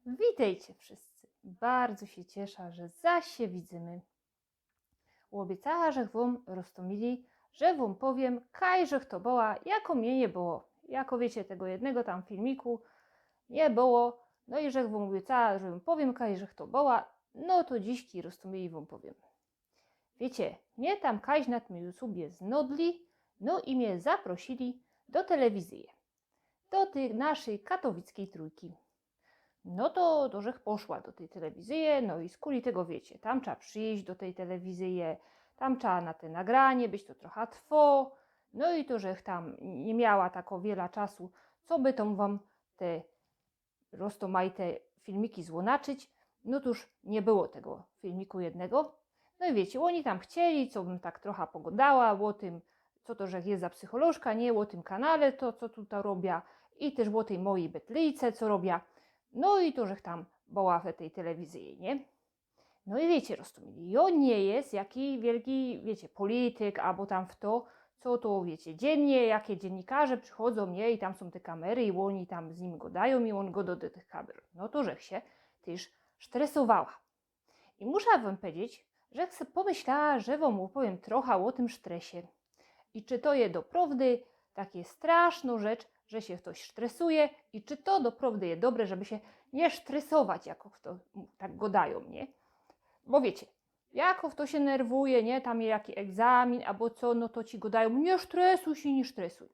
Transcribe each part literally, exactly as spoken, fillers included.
Witejcie wszyscy. Bardzo sie ciesza, że zaś sie widzymy. Ôbiecała żech wōm, roztōmili, że wōm powiym, kaj żech to była, jako mie niy było. Jako wiycie, tego jednego tam filmiku niy było. No i żech wōm ôbiecała, że wōm powiym, kaj żech to była. No to dziś, roztōmili, wōm powiym. Wiycie, mie tam kajś na tym YouTubie znodli, no i mie zaprosili do telewizyje. Do tyj naszyj katowickiej trójki. No to, to żech poszła do tyj telewizyje, no i skuli tego, wiycie, tam trzeba przijś do tyj telewizyje, tam trzeba na te nagranie być, to trocha trwo. No i to żech tam niy miała tako wiela czasu, coby tam wōm te roztōmajte filmiki złōnaczyć. No tōż niy było tego filmiku jednego. No i wiycie, ôni tam chcieli, cobym tak trocha pogodała ô tym, co to żech je za psycholożka, niy, ô tym kanale, to co tu to robia, i tyż ô tyj mojij betlyjce, co robia. No i to żech tam była w tyj telewizyji, niy? No i wiycie, roztōmili, jo niy je jakiś wielki, wiycie, polityk abo tam w to, co to, wiycie, dziynnie, jakie dziynnikarze przichodzōm, niy, i tam sōm te kamery i ôni tam z nim godajōm i ôn godo do tych kamer. No to żech sie tyż sztresowała. I musza wōm pedzieć, żech se pomyślała, że wōm ôpowiym trocha ô tym sztresie. I czy to je doprowdy takie straszno rzecz, że sie ftoś sztresuje, i czy to doprowdy je dobre, żeby sie niy sztresować, jako fto tak godajōm, niy? Bo wiycie, jako fto sie nerwuje, niy, tam je jaki egzamin abo co, no to ci godajōm: niy sztresuj sie, niy sztresuj.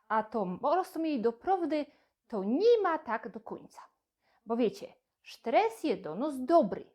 A to, roztōmili, doprowdy to niy ma tak do kōńca. Bo wiycie, sztres je do nos dobry.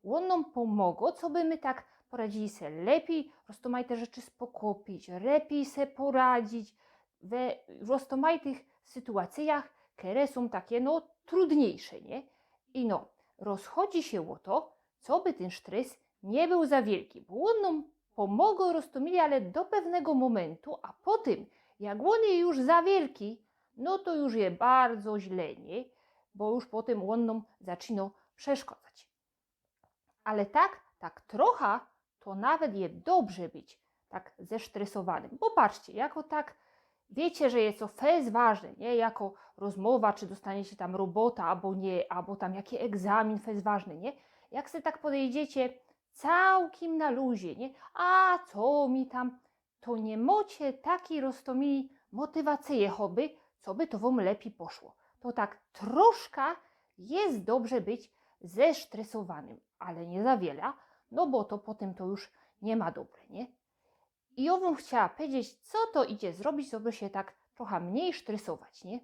Ôn nōm pōmogo, coby my tak poradzili se lepij, roztōmajte rzeczy spokopić, lepij se poradzić we roztōmajtych sytuacyjach, kere sōm take, no, trudniejsze, niy? I no, rozchodzi sie ô to, coby tyn sztres niy bōł za wielki, bo ôn nōm pōmogo, roztōmili, ale do pewnego mōmyntu, a potym, jak ôn je już za wielki, no to już je bardzo źle, niy? Bo już potym ôn nōm zaczyno przeszkadzać. Ale tak, tak trocha, to nawet je dobrze być tak zesztresowanym. Bo patrzcie, jako tak wiycie, że je co fest ważne, niy? Jako rozmowa, czy dostaniecie tam robota, abo niy, abo tam jaki egzamin fest ważny, niy? Jak se tak podejdziecie cołkij na luzie, niy? A co mi tam, to niy mocie takij, roztōmili, motywacyje choby, coby to wōm lepij poszło. To tak troszka je dobrze być zesztresowanym, ale niy za wiela, no bo to potym to już niy ma dobre, niy? I jo bym chciała pedzieć, co to idzie zrobić, coby sie tak trocha mnij sztresować, niy?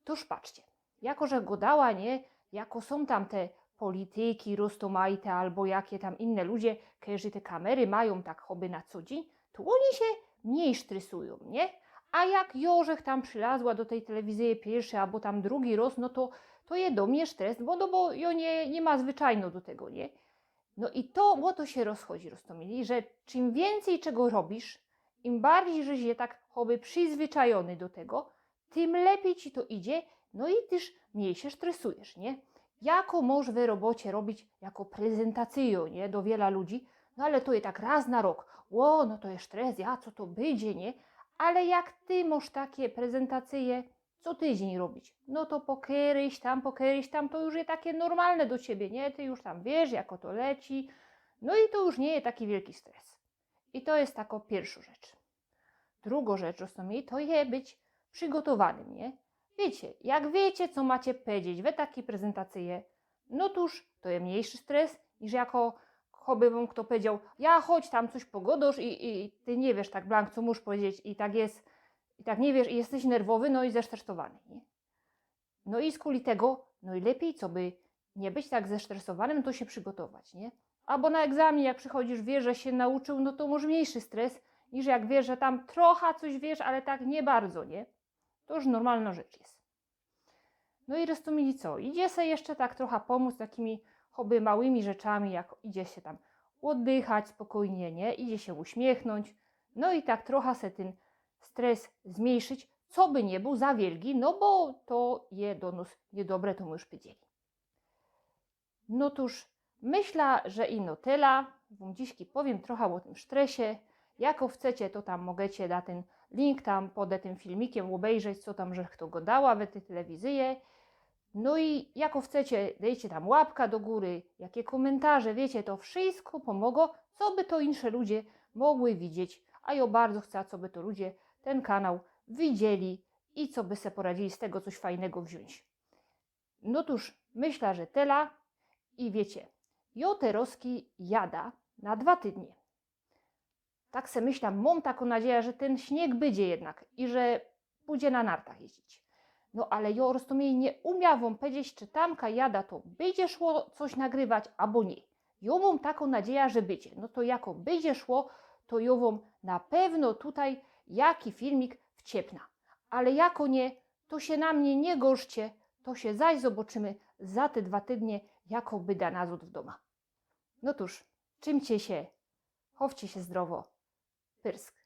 Tōż patrzcie, jako żech godała, niy, jako sōm tam te polityki roztōmajte abo jakie tam inne ludzie, kerzy te kamery majōm tak choby na co dziyń, to ôni sie mnij sztresujōm, niy? A jak jo żech tam przilazła do tyj telewizyje piyrszy abo tam drugi roz, no to, to je do mie sztres, bo, no bo jo niy, niy ma zwyczajno do tego, niy? No i to, ô to sie rozchodzi, roztōmili, że czym wiyncyj czego robisz, im bardzij żeś je tak choby przizwyczajōny do tego, tym lepij ci to idzie, no i tyż mnij sie sztresujesz, niy? Jako mosz we robocie robić jako prezyntacyjo, niy? Do wiela ludzi, no ale to je tak raz na rok. Ô, no to je sztres, ja, co to bydzie, niy? Ale jak ty mosz take prezyntacyje co tydziyń robić, no to po keryś tam, po keryś tam, to już je take normalne do ciebie, niy? Ty już tam wiysz, jako to leci, no i to już niy je taki wielki sztres. I to je tako piyrszŏ rzecz. Drugŏ rzecz, roztōmili, to je być przigotowanym, niy? Wiycie, jak wiycie, co macie pedzieć we takij prezyntacyje, no tōż to je mniyjszy sztres, niż jako choby wōm fto pedzioł: ja, chodź tam, coś pogodosz i, i ty niy wiysz tak blank, co mosz pedzieć, i tak je, i tak niy wiysz, i jeżeś nerwowy, no i zesztresowany, niy? No i skuli tego nojlepij, coby niy być tak zesztresowanym, to sie przigotować, niy? Abo na egzamin, jak przichodzisz, wiysz, że sie nauczōł, no to mosz mniyjszy sztres, niż jak wiysz, że tam trocha coś wiysz, ale tak niy bardzo, niy? To już normalnŏ rzecz je. No i roztōmili, co? Idzie se jeszcze tak trocha pōmōc takimi choby małymi rzeczami, jak idzie sie tam ôddychać spokojnie, niy? Idzie sie uśmiechnōńć, no i tak trocha se tyn sztres zmniyjszyć, coby niy bōł za wielki, no bo to je do nŏs niydobre, to my już pedzieli. No tōż, myśla, że ino tela. Wōm dzisiej powiym trocha ô tym sztresie. Jako chcecie, to tam mogecie na tyn link tam pod tym filmikiym ôbejrzeć, co tam żech to godała we tyj telewizyje. No i jako chcecie, dejcie tam łapka do gōry, jakie kōmyntarze, wiycie, to wszystko pōmogo, coby to insze ludzie mogły widzieć. A jo bardzo chcã, coby to ludzie tyn kanał widzieli i coby se poradzili z tego coś fajnego wziōńć. No tōż, myślã, że tela i wiycie, jo terozki jada na dwa tydnie. Tak se myślã, mōm takõ nadzieja, że tyn śnieg bydzie jednak i że budzie na nartach jeździć. No ale jo roztōmij niy umiã wōm powiedzieć, czy tamka jada to bydzie szło coś nagrywać, abo niy. Jo mōm takõ nadzieja, że bydzie. No to jako bydzie szło, to jo wōm na pewno tutaj jaki filmik wciepnã. Ale jako niy, to sie na mie niy gorzcie, to sie zaś zoboczymy za te dwa tydnie, jako bydã nazod w dōma. No tōż, trzimcie sie, chowcie sie zdrowo. Pyrsk.